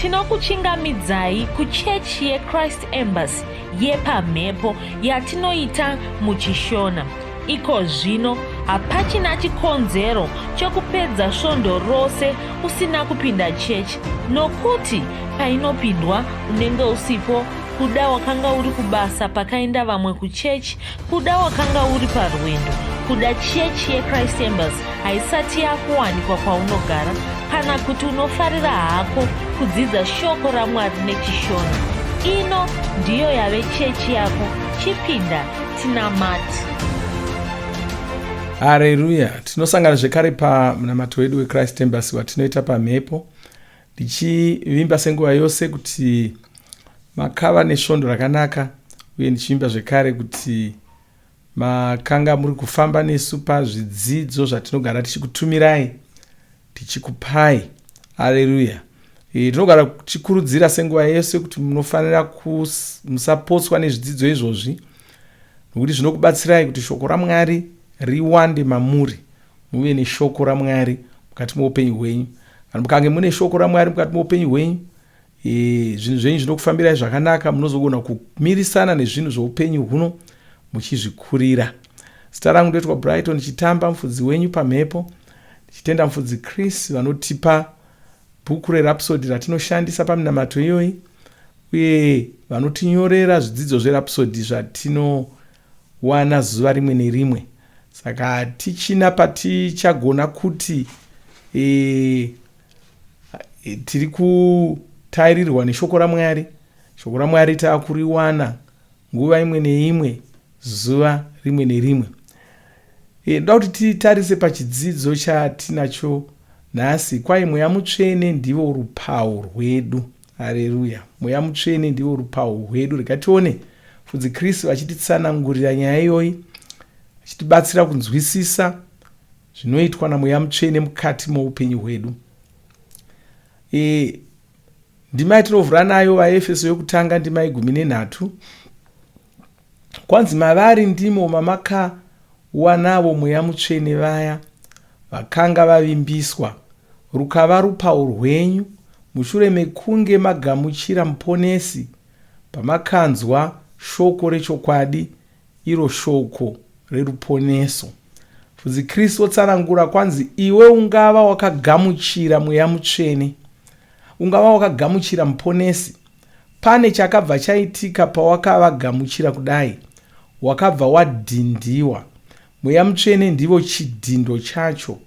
Tinokuchingamidzai kuchechi yeChrist Embassy yepamhepo yatinoita muchiShona. Iko zvino hapachina chikonzero chekupedza svondo rose usina kupinda chechi nokuti painopindwa unenge usipo kuda wakanga uri kubasa pakaenda vamwe kuchechi kuda wakanga uri parwendo kuda chechi yechrist embassy haisati yakuwanikwa kwaunogara kana kuti unofarira hako kudzidza shoko ramwari nechishona ino ndiyo yave chechi yako chipinda tinamati hareruya tinosangana zvekare pamunamato wedu wechrist embassy watinoita pamhepo ndichivimba senguva yose kuti makava nesvondo rakanaka uye ndichivimba zvekare kuti makanga muri kufamba nesu pazvidzidzo zvatinogara tichikutumirai tichikupai aleluya e, tinogara tichikurudzira senguva yese kuti munofanira musapotswa nezvidzidzo izvozvi nokuti zvinokubatsirai kuti shoko ramwari riwande mamuri muve neshoko ramwari mukati meupenyu hwenyu kana mukange mune shoko ramwari mukati meupenyu hwenyu e, zvinhu zvenyu zvinokufambirai zvakanaka munozogona kumirisana nezvinhu zveupenyu huno muchizvikurira zita rangu ndoitwa brighton chitamba mufudzi wenyu pamhepo ndichitenda mufudzi chris vanotipa bhuku rerapsody ratinoshandisa paminamato iyoyi uye vanotinyorera zvidzidzo zverapsody zvatinowana zuva rimwe nerimwe saka hatichina patichagona kuti e, tiri kutairirwa neshoko ramwari shoko ramwari taakuriwana nguva imwe neimwe zuva rimwe nerimwe e, ndoda kuti titarise pachidzidzo chatinacho nhasi kwai mweya mutsvene ndivo rupawo rwedu hareruya mweya mutsvene ndivo rupawo rwedu rega tione fudzi kristu vachititsanangurira nyaya iyoyi vachitibatsira kunzwisisa zvinoitwa namweya mutsvene mukati moupenyu hwedu e, ndima yatinovhura nayo vaefeso yokutanga ndima yegumi nenhatu kwanzi mavari ndimo mamakawanavo mweya mutsvene vaya vakanga vavimbiswa rukava rupawo rwenyu mushure mekunge magamuchira muponesi pamakanzwa shoko rechokwadi iro shoko reruponeso. Mufudzi Chris otsanangura kwanzi iwe ungava wakagamuchira mweya mutsvene, ungava wakagamuchira muponesi. Pane chakabva chaitika pawakavagamuchira kudai, wakabva wadhindiwa. Mweya mutsvene ndivo chidhindo chacho,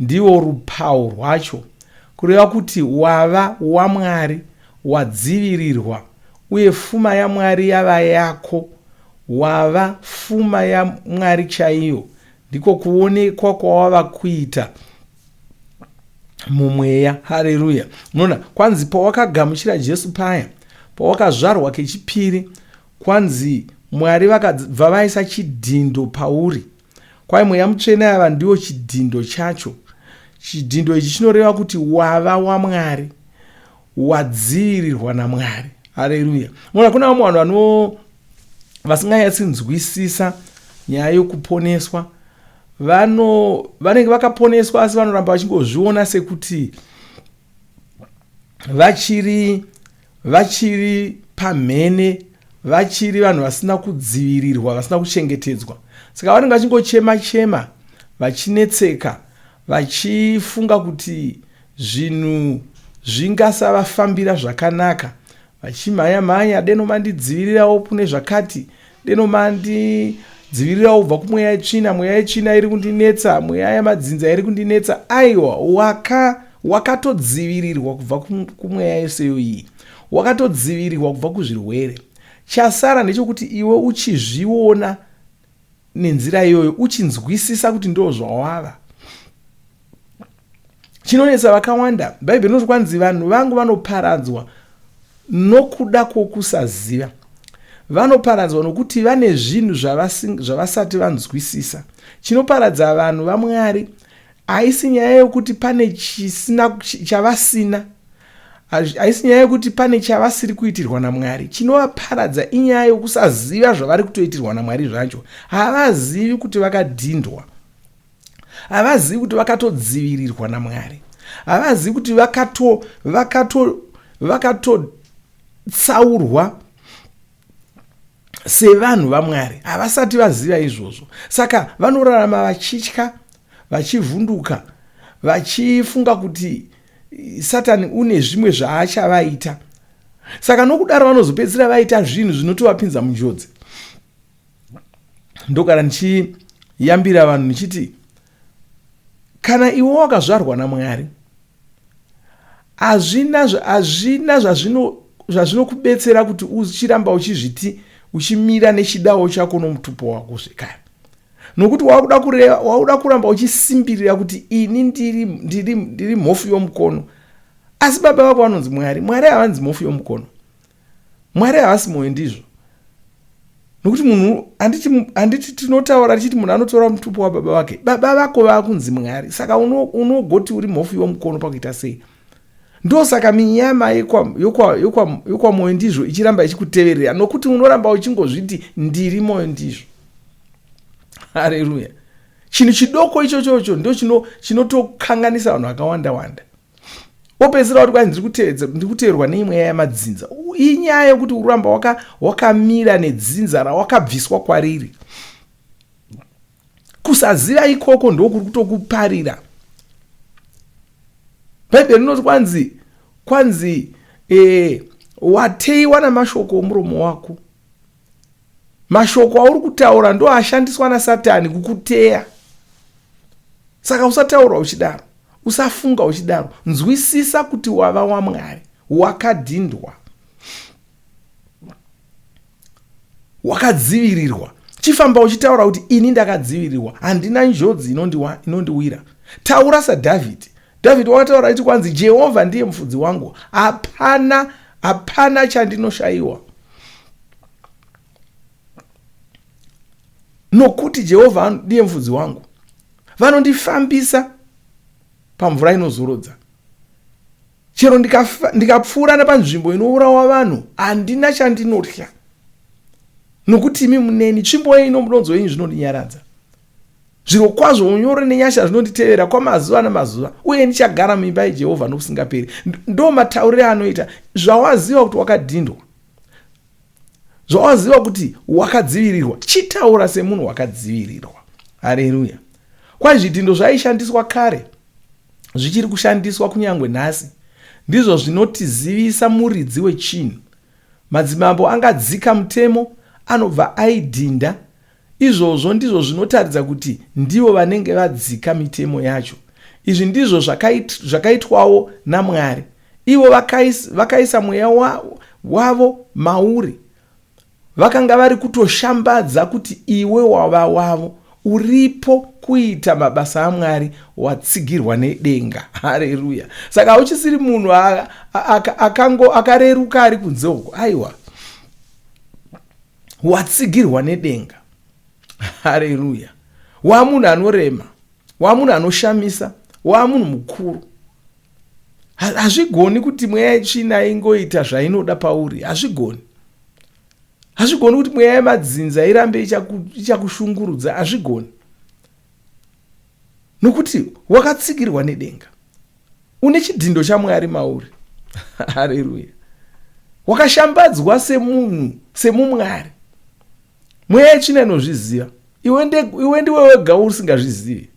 ndivo rupawo rwacho, kureva kuti wava waMwari, wadzivirirwa, uye fuma yaMwari yava yako. Wava fuma yaMwari chaiyo, ndiko kuonekwa kwawava kuita mumweya. Hareruya! Unoona, kwanzi pawakagamuchira Jesu paya, pawakazvarwa kechipiri, kwanzi Mwari vakabva vaisa chidhindo pauri. Kwai Mweya Mutsvene ava ndiwo chidhindo chacho. Chidhindo ichi chinoreva kuti wava waMwari, wadzivirirwa naMwari. Hareruya! Unoona, kuna vamwe vanhu vano vasinganyatsinzwisisa nyaya yokuponeswa vano vanenge vakaponeswa asi vanoramba vachingozviona sekuti vachiri vachiri pamhene vachiri vanhu vasina kudzivirirwa vasina kuchengetedzwa saka vanenge vachingochema chema vachinetseka vachifunga kuti zvinhu zvingasavafambira zvakanaka vachimhanya mhanya deno mandidzivirirawo kune zvakati deno mandidzivirirawo kubva kumweya yetsvina mweya yetsvina iri kundinetsa mweya yamadzinza iri kundinetsa aiwa waka wakatodzivirirwa kubva kumweya yose iyi wakatodzivirirwa kubva kuzvirwere chasara ndechekuti iwe uchizviona nenzira iyoyo uchinzwisisa kuti ndo zvawava chinonetsa vakawanda bhaibheri rinoti kwanzi vanhu vangu vanoparadzwa nokuda kwokusaziva vanoparadzwa nokuti vane zvinhu zvavasati vanzwisisa chinoparadza vanhu vamwari haisi nyaya yokuti pane chisina chavasina haisi nyaya yekuti pane chavasiri kuitirwa namwari chinovaparadza inyaya yokusaziva zvavari kutoitirwa namwari zvacho havazivi kuti vakadhindwa havazivi kuti vakatodzivirirwa namwari havazivi kuti vakato vakato vakatotsaurwa sevanhu vamwari havasati vaziva izvozvo saka vanorarama vachitya vachivhunduka vachifunga kuti satani une zvimwe zvaachavaita saka nokudaro vanozopedzisira vaita zvinhu zvinotovapinza munjodzi ndogara ndichiyambira vanhu ndichiti kana iwe wakazvarwa namwari hazvina hazvina zvazvinokubetsera kuti uchiramba uchizviti uchimira nechidawo chako nomutupo wako zvekare nokuti wakuda kureva wakuda kuramba uchisimbirira kuti ini ndiri ndiri ndiri mhofu yomukono asi baba vako vanonzi mwari mwari havanzi mhofu yomukono mwari havasi mwoyo ndizvo nokuti munhu handiti handiti tinotaura tichiti munhu anotora mutupo wababa vake baba vako vakunzi mwari saka unogoti uno uri mhofu yomukono pakuita sei ndosaka minyama yokwamwoyo ndizvo ichiramba ichikuteverera nokuti unoramba uchingozviti ndiri mwoyo ndizvo hareruya chinhu chidoko ichochocho ndo chinotokanganisa vanhu vakawanda wanda wopedzisira wati kwai ndiri kuteverwa neimweya yamadzinza inyaya yekuti uramba wakamira nedzinza rawakabviswa kwariri kusaziva ikoko ndokuri kutokuparira bhaibheri rinoti kwanzi kwanzi e, wateiwa namashoko omuromo wako mashoko auri kutaura ndo ashandiswa nasatani kukuteya saka usataura uchidaro usafunga uchidaro nzwisisa kuti wava wamwari wakadhindwa wakadzivirirwa chifamba uchitaura kuti ini ndakadzivirirwa handina njodzi inondiwira taura sadhavhidhi dhavhidhi wakataura achiti kwanzi jehovha ndiye mufudzi wangu hapana hapana chandinoshayiwa nokuti jehovha ndiye mufudzi wangu vanondifambisa pamvura inozorodza chero ndikapfuura nepanzvimbo inourawa vanhu handina chandinotya nokuti imi muneni tsvimbo yenyu nomudonzo yenyu zvinondinyaradza zviro kwazvo unyoro nenyasha zvinonditevera kwamazuva namazuva uye ndichagara muimba yejehovha nokusingaperi ndo mataurire anoita zvawaziva kuti wakadhindwa zvawaziva kuti wakadzivirirwa chitaura semunhu wakadzivirirwa hareruya kwai zvidhindo zvaishandiswa kare zvichiri kushandiswa kunyange nhasi ndizvo zvinotizivisa muridzi wechinhu madzimambo angadzika mutemo anobva aidhinda izvozvo ndizvo zvinotaridza kuti ndivo vanenge vadzika mitemo yacho izvi ndizvo zvakaitwawo namwari ivo vakaisa, vakaisa mweya wa, wavo mauri vakanga vari kutoshambadza kuti iwe wava wavo uripo kuita mabasa amwari watsigirwa nedenga hareruya saka hauchisiri munhu akango akareruka ari kunze uko aiwa watsigirwa nedenga hareruya wamunhu anorema wamunhu anoshamisa wamunhu mukuru hazvigoni kuti mweya yetsvina ingoita zvainoda pauri hazvigoni hazvigoni kuti mweya yemadzinza irambe ichakushungurudza hazvigoni nokuti wakatsigirwa nedenga une chidhindo chamwari mauri hareruya wakashambadzwa semunhu semumwari mweya yetsvina inozviziva iwe ndiwe wega usingazvizivi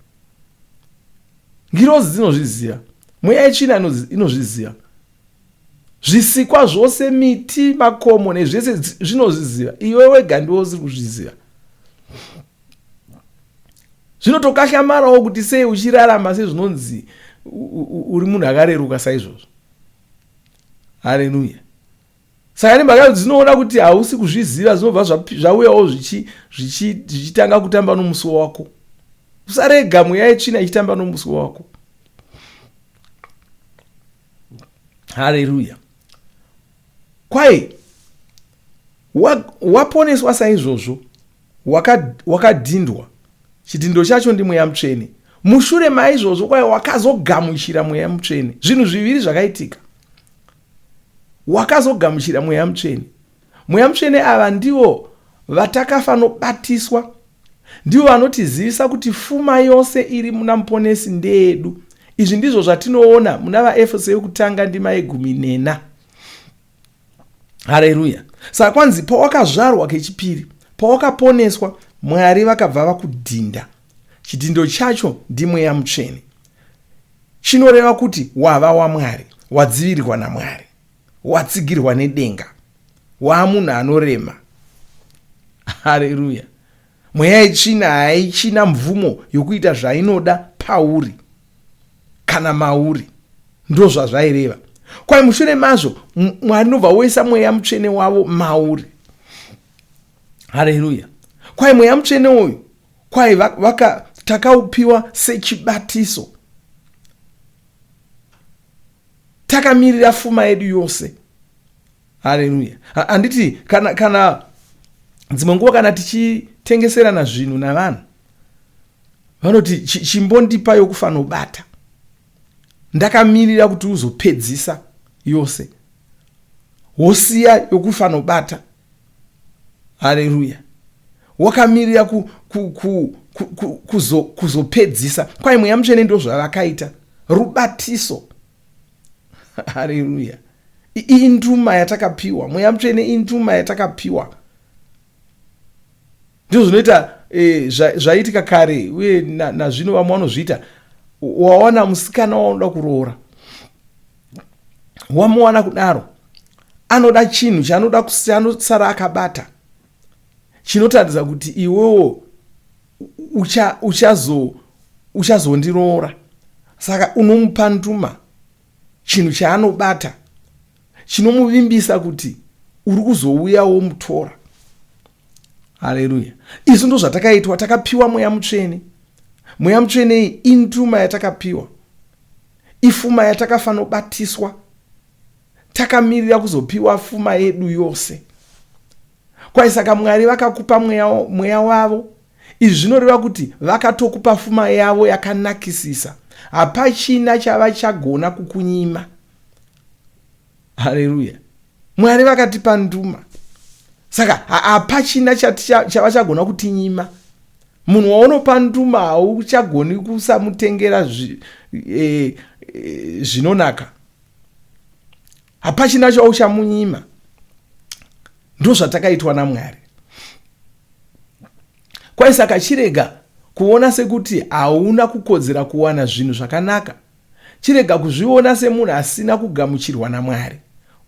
ngirozi dzinozviziva mweya yetsvina inozviziva zvisikwa zvose miti makomo nezvese zvinozviziva iwe wega ndiwe usiri kuzviziva zvinotokahlamarawo kuti sei uchirarama sezvinonzi uri munhu akareruka saizvozvo haleluya saka nemhaka dzinoona kuti hausi kuzviziva zvinobva zvauyawo zvichitanga kutamba nomusi wako usarega mweya yetsvina ichitamba nomusi wako haleluya kwai waponeswa saizvozvo wakadhindwa waka chidhindo chacho ndimweya mutsvene mushure maizvozvo kwai wakazogamuchira mweya mutsvene zvinhu zviviri zvakaitika wakazogamuchira mweya mutsvene mweya mutsvene ava ndivo vatakafanobatiswa ndivo vanotizivisa kuti fuma yose iri muna muponesi ndeyedu izvi ndizvo zvatinoona muna vaefeso yekutanga ndima yegumi nena. Hareruya. Saka kwanzi pawakazvarwa kechipiri, pawakaponeswa, Mwari vakabva vakudhinda. Chidhindo chacho ndiMweya Mutsvene. Chinoreva kuti wava waMwari, wadzivirirwa naMwari, watsigirwa nedenga, waamunhu anorema. Hareruya. Mweya yetsvina haichina mvumo yokuita zvainoda pauri kana mauri. Ndozvazvaireva. Kwai mushure mazvo Mwari ndobva woisa Mweya Mutsvene wavo mauri. Hareruya. Kwai Mweya Mutsvene uyu kwai vaka takaupiwa sechibatiso takamirira fuma yedu yose. Hareruya. Handiti kana kana dzimwe nguva kana tichitengeserana zvinhu navanhu vanoti chimbondipa yokufanobata ndakamirira kuti uzopedzisa yose wosiya yokufanobata. Hareruya. Wakamirira ku, ku, ku, ku, ku, kuzo, kuzopedzisa. Kwai Mweya Mutsvene ndozvavakaita. Rubatiso. Hareruya. Induma yatakapiwa. Mweya Mutsvene induma yatakapiwa. Ndizvo zvinoita e, zvaiitika kare uye nazvino vamwe vanozviita. Wawana musikana waunoda kuroora. Wamuwana kudaro, anoda chinhu chaanoda anosara akabata chinotaridza kuti iwewo uchazondiroora. Saka unomupa nduma, chinhu chaanobata chinomuvimbisa kuti uri kuzouya womutora. Haleluya. Isu ndozvatakaitwa, takapiwa Mweya Mutsvene. Mweya Mutsvene iyi induma yatakapiwa. Ifuma yatakafanobatiswa takamirira kuzopiwa fuma yedu yose. Kwai saka Mwari vakakupa mweya, mweya wavo. Izvi zvinoreva kuti vakatokupa fuma yavo yakanakisisa. Hapachina chavachagona kukunyima. Haleluya. Mwari vakatipa nduma. Saka hapachina chavachagona kutinyima. Munhu waunopa nduma hauchagoni kusamutengera e, e, zvinonaka. Hapachina chauchamunyima. Ndozvatakaitwa naMwari. Kwai saka chirega kuona sekuti hauna kukodzera kuwana zvinhu zvakanaka. Chirega kuzviona semunhu asina kugamuchirwa naMwari.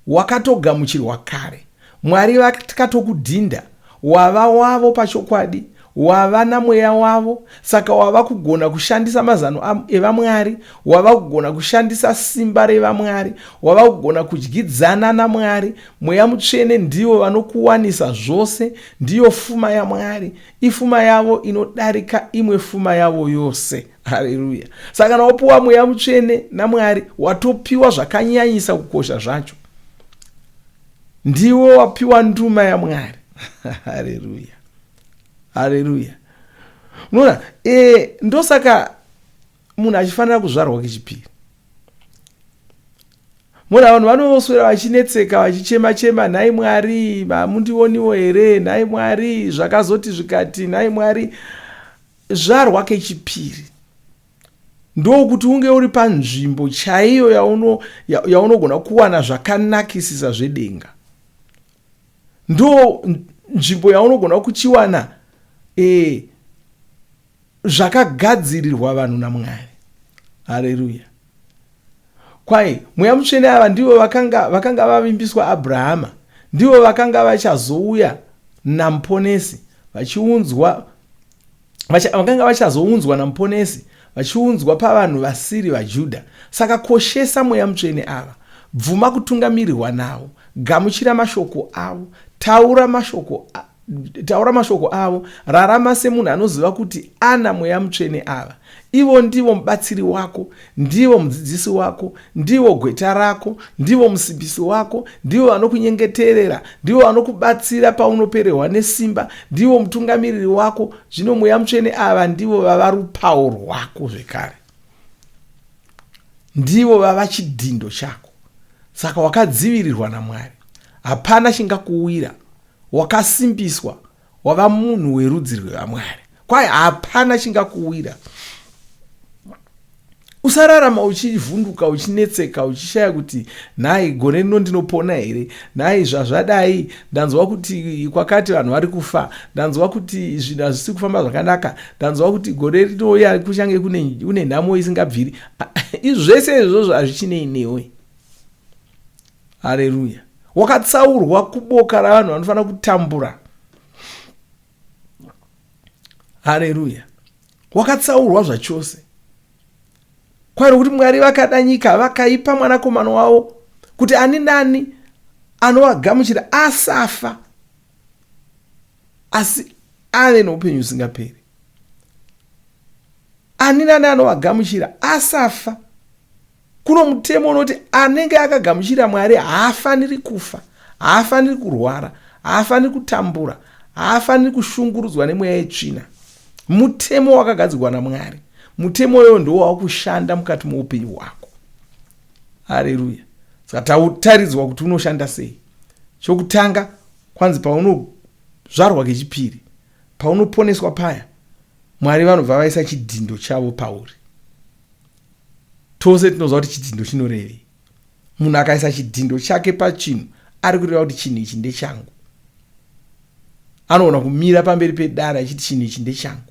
Wakatogamuchirwa kare. Mwari vakatokudhinda. Wava wavo pachokwadi. Wava naMweya wavo. Saka wava kugona kushandisa mazano evaMwari. Wava kugona kushandisa simba revaMwari. Wava kugona kudyidzana naMwari. Mweya Mutsvene ndivo vanokuwanisa zvose. Ndiyo fuma yaMwari. Ifuma yavo inodarika imwe fuma yavo yose. Hareruya. Saka kana wapuwa Mweya Mutsvene naMwari, watopiwa zvakanyanyisa kukosha zvacho. Ndiwe wapiwa nduma yaMwari. Hareruya. Hareruya. Unoona, e, ndosaka munhu achifanira kuzvarwa kechipiri. Mona vanhu vanoswera vachinetseka vachichema chema, nhai Mwari, hamundioniwo here? Nhai Mwari, zvakazoti zvikati, nhai Mwari. Zvarwa kechipiri ndokuti unge uri panzvimbo chaiyo yaunogona ya kuwana zvakanakisisa zvedenga. Ndo nzvimbo yaunogona kuchiwana e, zvakagadzirirwa vanhu naMwari. Hareruya. Kwai Mweya Mutsvene ava ndivo vakanga, vakanga vavimbiswa Abrahama, ndivo vakanga vachazouya naMuponesi vachiunzwa vakanga vachazounzwa naMuponesi vachiunzwa pavanhu vasiri vaJudha. Saka koshesa Mweya Mutsvene ava. Bvuma kutungamirirwa navo. Gamuchira mashoko avo. Taura mashoko Taura mashoko avo. Rarama semunhu anoziva kuti ana Mweya Mutsvene ava. Ivo ndivo mubatsiri wako. Ndivo mudzidzisi wako. Ndivo gweta rako. Ndivo musimbisi wako. Ndivo vanokunyengeterera. Ndivo vanokubatsira paunopererwa nesimba. Ndivo mutungamiriri wako. Zvino Mweya Mutsvene ava ndivo vava rupawo rwako zvekare. Ndivo vava chidhindo chako. Saka wakadzivirirwa naMwari. Hapana chingakuwira. Wakasimbiswa wava munhu werudzi rwevaMwari. Kwai hapana chingakuwira. Usararama uchivhunduka, uchinetseka, uchishaya kuti nhai gore rino ndinopona here, nhai zvazvadai, ndanzwa kuti kwakati vanhu vari kufa, ndanzwa kuti zvinhu hazvisi kufamba zvakanaka, ndanzwa kuti gore rinouya kuchange kune nhamo isingabviri. Izvo zvese izvozvo hazvichinei newe. Hareruya. Wakatsaurwa kuboka ravanhu vanofanira kutambura. Hareruya. Wakatsaurwa zvachose. Kwai nokuti Mwari vakada nyika vakaipa mwanakomana wavo kuti ani nani anovagamuchira asafa asi ave noupenyu husingaperi. Ani nani anovagamuchira asafa. Kuno mutemo unoti anenge akagamuchira Mwari haafaniri kufa, haafaniri kurwara, haafaniri kutambura, haafaniri kushungurudzwa nemweya yetsvina. Mutemo wakagadzirwa naMwari. Mutemo iwoyo ndiwo wakushanda mukati moupenyu hwako. Hareruya. Saka tautaridzwa kuti unoshanda sei. Chokutanga kwanzi paunozvarwa kechipiri, paunoponeswa paya, Mwari vanobva vaisa chidhindo chavo pauri. Tose tinoziva kuti chidhindo chinorevei. Munhu akaisa chidhindo chake pachinhu ari kureva kuti chinhu ichi ndechangu. Anogona kumira pamberi pedare achiti chinhu ichi ndechangu.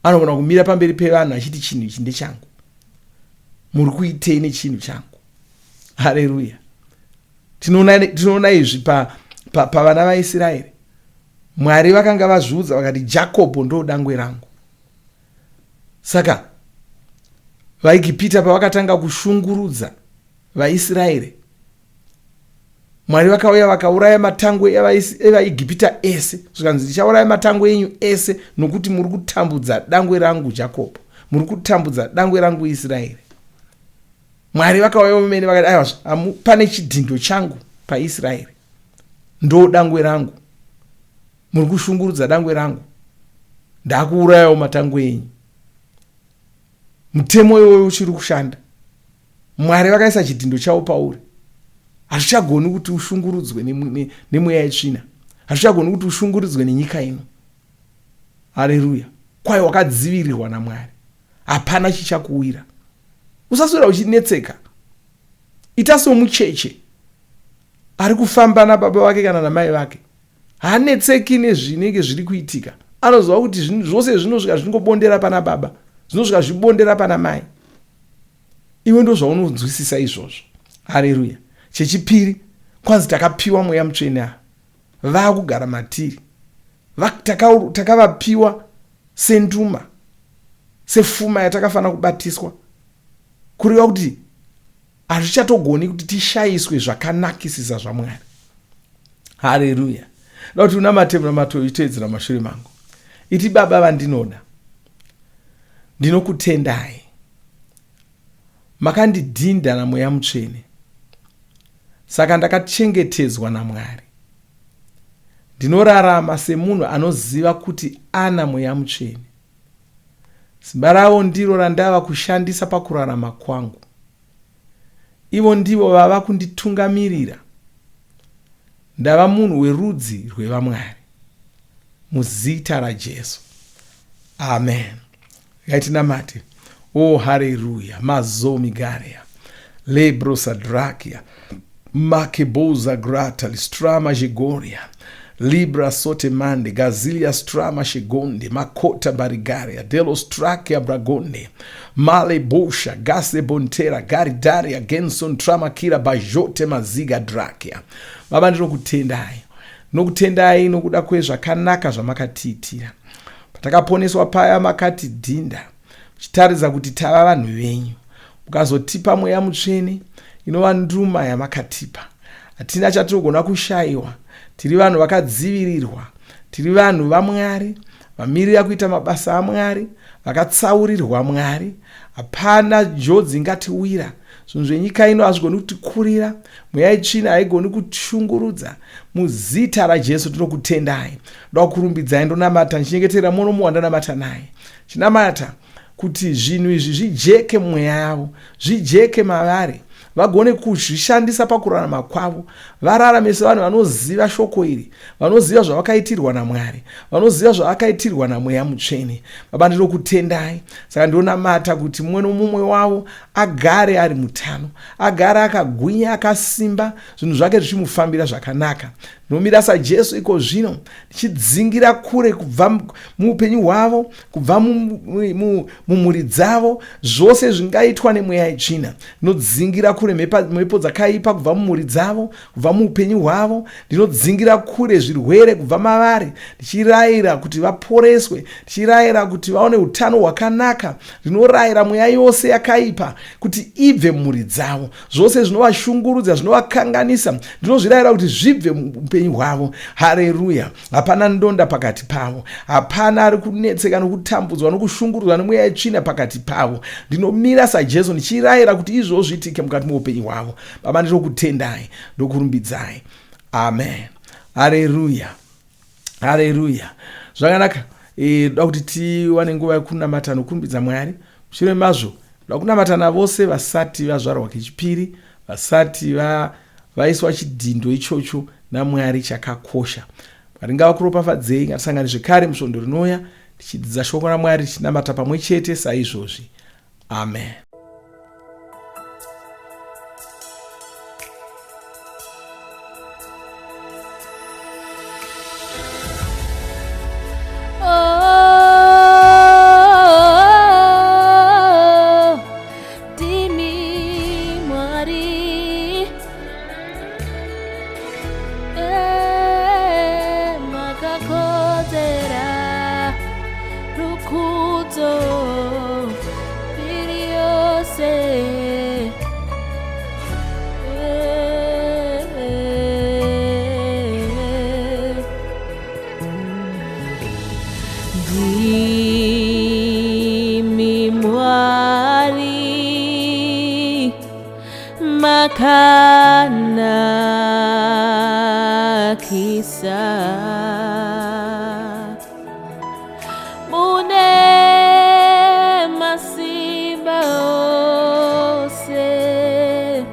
Anogona kumira pamberi pevanhu achiti chinhu ichi ndechangu. Muri kuitei nechinhu changu? Hareruya. Tinoona izvi pavana pa, pa vaIsraeri. Mwari vakanga vazviudza vakati Jakobho ndo dangwe rangu. Saka vaEgipita pavakatanga kushungurudza vaIsraeri, Mwari vakauya vakauraya matangwe evaEgipita ese, zvikanzi ndichauraya matangwe enyu ese nokuti muri kutambudza dangwe rangu Jakobho, muri kutambudza dangwe rangu Israeri. Mwari vakauya vomene vakati aiwa, pane chidhindo changu paIsraeri, ndo dangwe rangu. Muri kushungurudza dangwe rangu, ndakuurayawo matangwe enyu. Mutemo iwoyo uchiri kushanda. Mwari vakaisa chidhindo chavo pauri. Hazvichagoni kuti ushungurudzwe nemweya yetsvina. Hazvichagoni kuti ushungurudzwe nenyika ino. Hareruya. Kwai wakadzivirirwa naMwari. Hapana chichakuwira. Usaswera uchinetseka. Ita somucheche ari kufamba nababa vake kana namai vake. Haanetseki nezvinenge zviri kuitika. Anoziva kuti zvose zvinosvika zvingobondera pana baba, zvinosvika zvibondera pana mai. Iwe ndozvaunonzwisisa izvozvo. Hareruya. Chechipiri, kwanzi takapiwa mweya mutsvene ava vakugara matiri. Takavapiwa taka senduma, sefuma yatakafanira kubatiswa. Kureva kuti hazvichatogoni kuti tishayiswe zvakanakisisa zvaMwari. Hareruya. Da kuti unamate munamato uchiteedzera mashure mangu. Iti baba vandinoda. Ndinokutendai. Makandidhinda naMweya Mutsvene. Saka ndakachengetedzwa naMwari. Ndinorarama semunhu anoziva kuti ana Mweya Mutsvene. Simba ravo ndiro randava kushandisa pakurarama kwangu. Ivo ndivo vava kunditungamirira. Ndava munhu werudzi rwevaMwari. Muzita raJesu. Amen. Regai tinamate. Oh, hareruya. Mazomigaria. Lebrosadrakia. Makeboza grata listrama jigoria. Libra sote mande gazilia strama shegonde makota barigaria delostrakia bragonde male bosha gase bontera garidaria genson tramakira bajote maziga drakia. Baba ndinokutendai, ndinokutendai nokuda kwezvakanaka zvamakatiitira. Patakaponeswa paya makatidhinda muchitaridza kuti tava vanhu venyu, mukazotipa Mweya Mutsvene inova nduma yamakatipa. Hatina chatinogona kushaiwa, tiri vanhu vakadzivirirwa, tiri vanhu vaMwari vamirira kuita mabasa aMwari, vakatsaurirwa Mwari. Hapana njodzi ingatiwira. Zvinhu zvenyika ino hazvigoni kutikurira, mweya yetsvina haigoni kutishungurudza. Muzita raJesu tinokutendai. Ndoda kukurumbidzai, ndonamata ndichinyengeterera mumwe nomumwe wandanamata naye. Chinamata kuti zvinhu izvi zvijeke mumweya yavo, zvijeke mavari. vagone kuzvishandisa pakurarama kwavo vararame sevanhu vanoziva shoko iri vanoziva zvavakaitirwa namwari vanoziva zvavakaitirwa namweya mutsvene baba ndinokutendai saka ndinonamata kuti mumwe nomumwe wavo agare ari mutano agare akagwinya akasimba zvinhu zvake zvichimufambira zvakanaka Ndinomira saJesu iko zvino ndichidzingira kure kubva muupenyu hwavo, kubva mumhuri dzavo, zvose zvingaitwa nemweya yetsvina. Ndinodzingira kure mhepo dzakaipa kubva mumhuri dzavo, kubva muupenyu hwavo. Ndinodzingira kure zvirwere kubva mavari, ndichirayira kuti vaporeswe, ndichirayira kuti vaone utano hwakanaka. Ndinorayira mweya yose yakaipa kuti ibve mumhuri dzavo. Zvose zvinovashungurudza, zvinovakanganisa, ndinozvirayira kuti zvibve muupenyu hwavo. Hareruya! Hapana ndonda pakati pavo, hapana ari kunetseka nokutambudzwa nokushungurudzwa nemweya yetsvina pakati pavo. Ndinomira saJesu ndichirayira kuti izvozvo zviitike mukati meupenyu hwavo. Baba, ndinokutendai, ndokurumbidzai. Amen. Hareruya! Hareruya! Zvakanaka. E, ndoda kuti tiwane nguva yekunamata nokurumbidza Mwari. Mushure mazvo, ndoda kunamata navose vasati vazvarwa kechipiri, vasati va, vaiswa chidhindo ichocho naMwari chakakosha. Mwari ngavakuropafadzei. Ngatisangane zvekare musvondo rinouya tichidzidza shoko raMwari tichinamata pamwe chete saizvozvi. Amen. Ndimi Mwari makanakisa mune masimba ose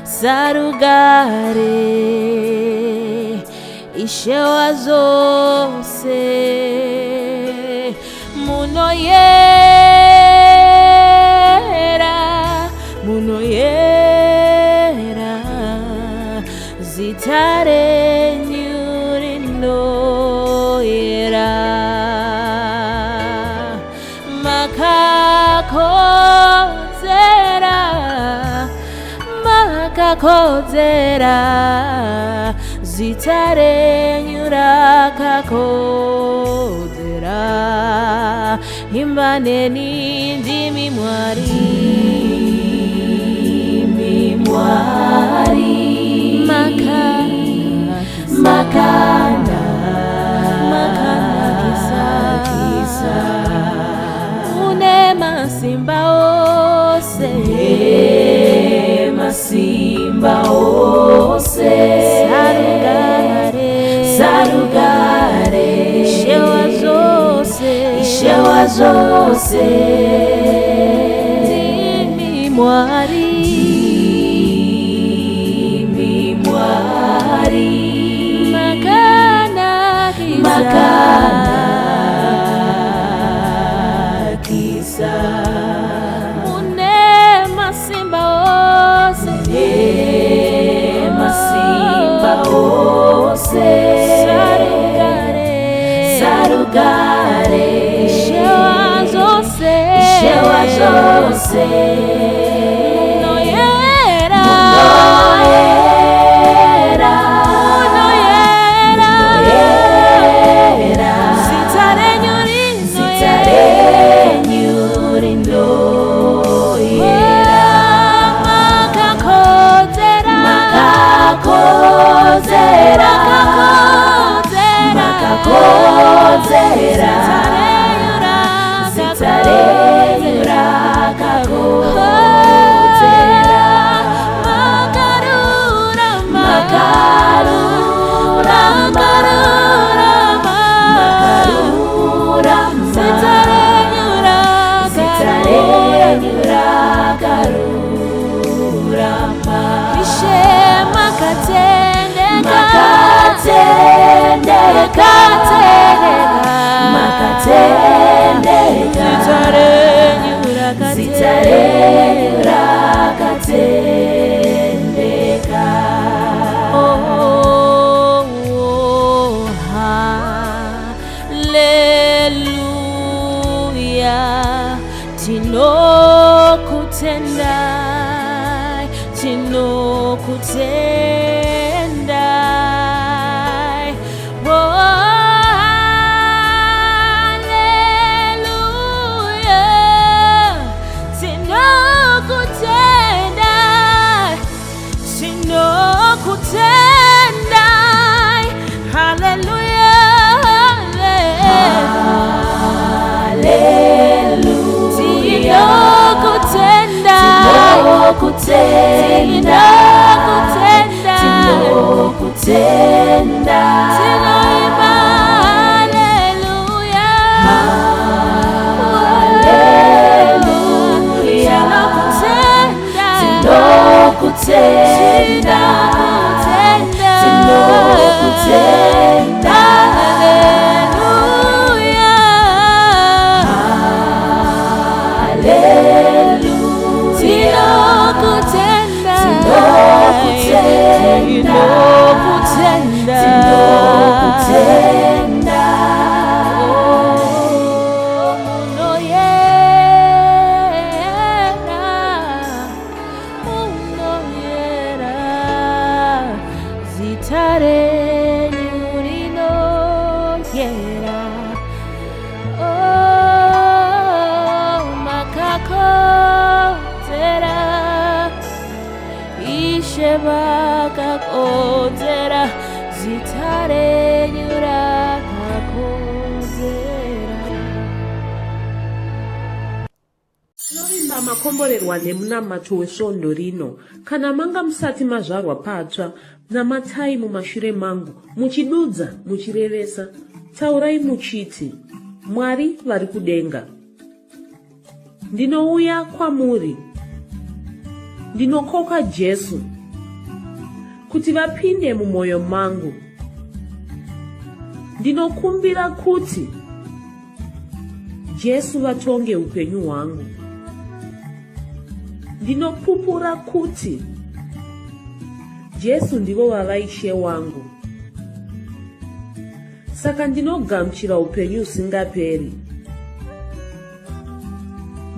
sarugare ishe wazvose munoyera munoyera zita renyu rinoyera makakodzera makakodzera zita renyu rakakodzera imba neni ndimi mwari Ndimi Mwari makana makanakisa mune masimba ose masimba ose sarugare sarugare ishe wazvose ishe wazvose ndimi mwari ndimi mwari makanakisa makanakisa mune masimba ose mune masimba ose sarugare sarugare ishe wazvose ishe wazvose munoyera munoyera munoyera munoyera zita renyu zita rinoyera renyu rinoyera makakodzera makakodzera makakodzera makakodzera zita renyu rakakodzera Tinokutendai. Oh, hallelujah. Tinokutendai. Tinokutendai. Hallelujah. Tinokutenda. Tinokutenda. Tinokutenda. Tinoimba hallelujah. Hallelujah. Tinokutenda. Tinokutenda. Tinokutenda. Tinokutenda. Hallelujah. Hallelujah. Tinokutenda. Tinokutenda. Tinokutenda. Tinokutenda. Oh, munoyera, munoyera, zita renyu rinoyera. Oh, makakodzera, Ishe makakodzera, zita renyu rakakodzera. Tinovimba makomborerwa nemunamato wesvondo rino. Kana manga musati mazvarwa patsva, namatai mumashure mangu, muchidudza, muchirevesa. Taurai muchiti, Mwari vari kudenga. Ndinouya kwamuri. Ndinokoka Jesu kuti vapinde mumwoyo mangu. Ndinokumbira kuti Jesu vatonge upenyu hwangu. Ndinopupura kuti Jesu ndivo vava Ishe wangu. Saka ndinogamuchira upenyu husingaperi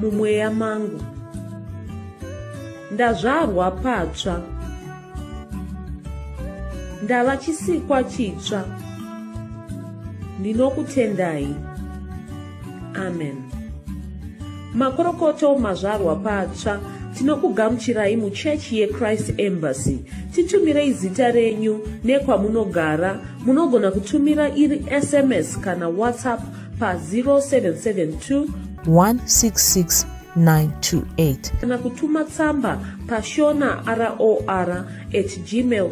mumweya mangu. Ndazvarwa patsva. Ndava chisikwa chitsva. Ndinokutendai. Amen. Makorokoto mazvarwa patsva tinokugamuchirai muchechi yeChrist Embassy. Titumirei zita renyu nekwamunogara. Munogona kutumira iri SMS kana WhatsApp pa 0772 166 928 kana kutuma tsamba pashona ror at gmail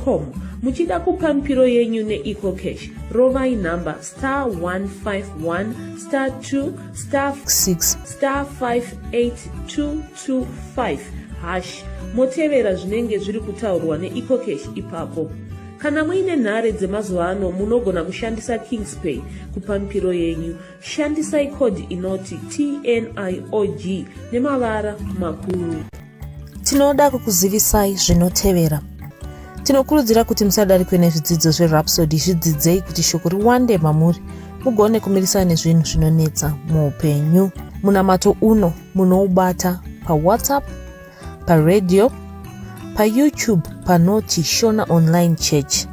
com. Muchida kupa mipiro yenyu neEcoCash, rovai nhamba star 151 star 2 star 6 star 58225 hash, motevera zvinenge zviri kutaurwa neEcoCash ipapo. Kana muine nhare dzemazuva ano, munogona kushandisa Kingspay kupa mipiro yenyu. Shandisai code inoti TNIOG nemavara makuru. Tinoda kukuzivisai zvinotevera. Tinokurudzira kuti musadarikwe nezvidzidzo zveRhapsody. Zvidzidzei kuti shoko riwande mamuri, mugone kumirisana nezvinhu zvinonetsa muupenyu. Munamato uno munoubata paWhatsApp, paradio, paYouTube panoti Shona Online Church.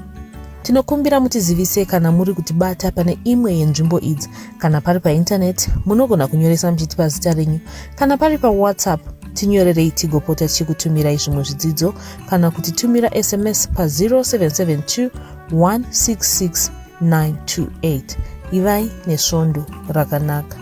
Tinokumbira mutizivise kana muri kutibata pane imwe yenzvimbo idzi. Kana pari paintaneti, munogona kunyoresa muchitipa zita renyu. Kana pari paWhatsApp, tinyorerei tigopota tichikutumirai zvimwe zvidzidzo, kana kutitumira SMS pa0772 166 928. Ivai nesvondo rakanaka.